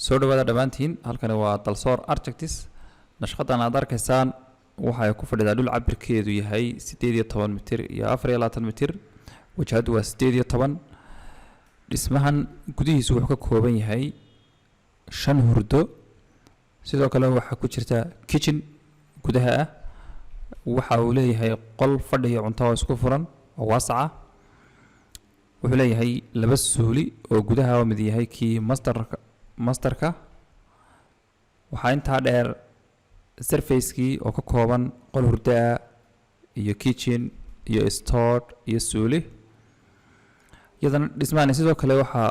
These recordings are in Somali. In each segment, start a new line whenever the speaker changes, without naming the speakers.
Soo dhawaada dhammaantiin. Halkani waa Dalsoor Architects. Nashqadan aad arkaysaan waxay ku fadhidaa dhul cabirkeedu yahay 18 mitir iyo 24 mitir. Wajahadu waa 18. Dhismahan gudihiisu wuxuu ka kooban yahay shan hurdo. Sidoo kale waxaa ku jirta kitchen gudaha ah. Waxa uu leeyahay qol fadhi iyo cunto oo isku furan oo waasac ah. Wuxuu leeyahay laba suuli oo gudaha oo mid yahay kii masterka. Waxaa intaa dheer servicekii oo ka kooban qol hurdo ah iyo kitchen iyo store iyo suuli. Iyadana dhismahani sidoo kale waxa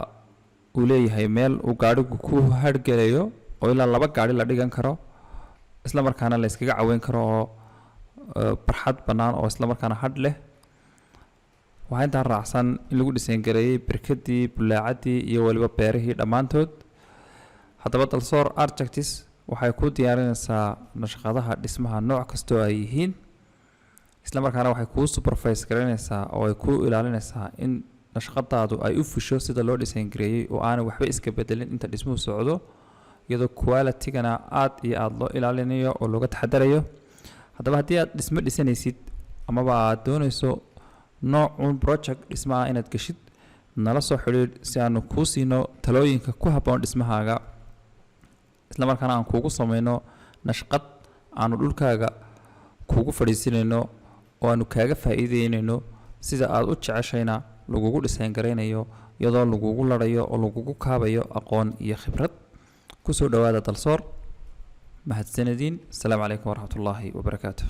uu leeyahay meel uu gaadhigu ku hargelayo oo ilaa laba gaadhi la dhigan karo, isla markaana la iskaga caweyn karo, oo barxad bannaan oo isla markaana hadh leh. Waxaa intaa raacsan in lagu dhisayngareeyey berkadii, bulaacadii iyo weliba beerihii dhammaantood. Haddaba, Dalsoor Architects waxay ku diyaarinaysaa nashqadaha dhismaha nooc kastoo ay yihiin, isla markaana waxay kuu supervise garaynaysaa oo ay kuu ilaalinaysaa in nashqadaadu ay u fusho sida loo dhisayngareeyey oo aanay waxba iska bedelin inta dhismuhu socdo, iyadoo quality-gana aad iyo aada loo ilaalinayo oo looga taxadarayo. Haddaba, haddii aad dhismo dhisanaysid amaba aad doonayso noocun project dhismaha inaad geshid, nala soo xidhiidh si aanu kuu siino talooyinka ku habboon dhismahaaga, isla markaana aan kuugu sameyno nashqad aanu dhulkaaga kuugu fadhiisinayno oo aanu kaaga faa'iideynayno, sida aad u jeceshayna lagugu dhisayn garaynayo, iyadoo lagugu larayo oo lagugu kaabayo aqoon iyo khibrad. Kusoo dhawaada Dalsoor. Mahadsanediin. Asalaamu calaykum waraxmatullaahi wabarakaatu.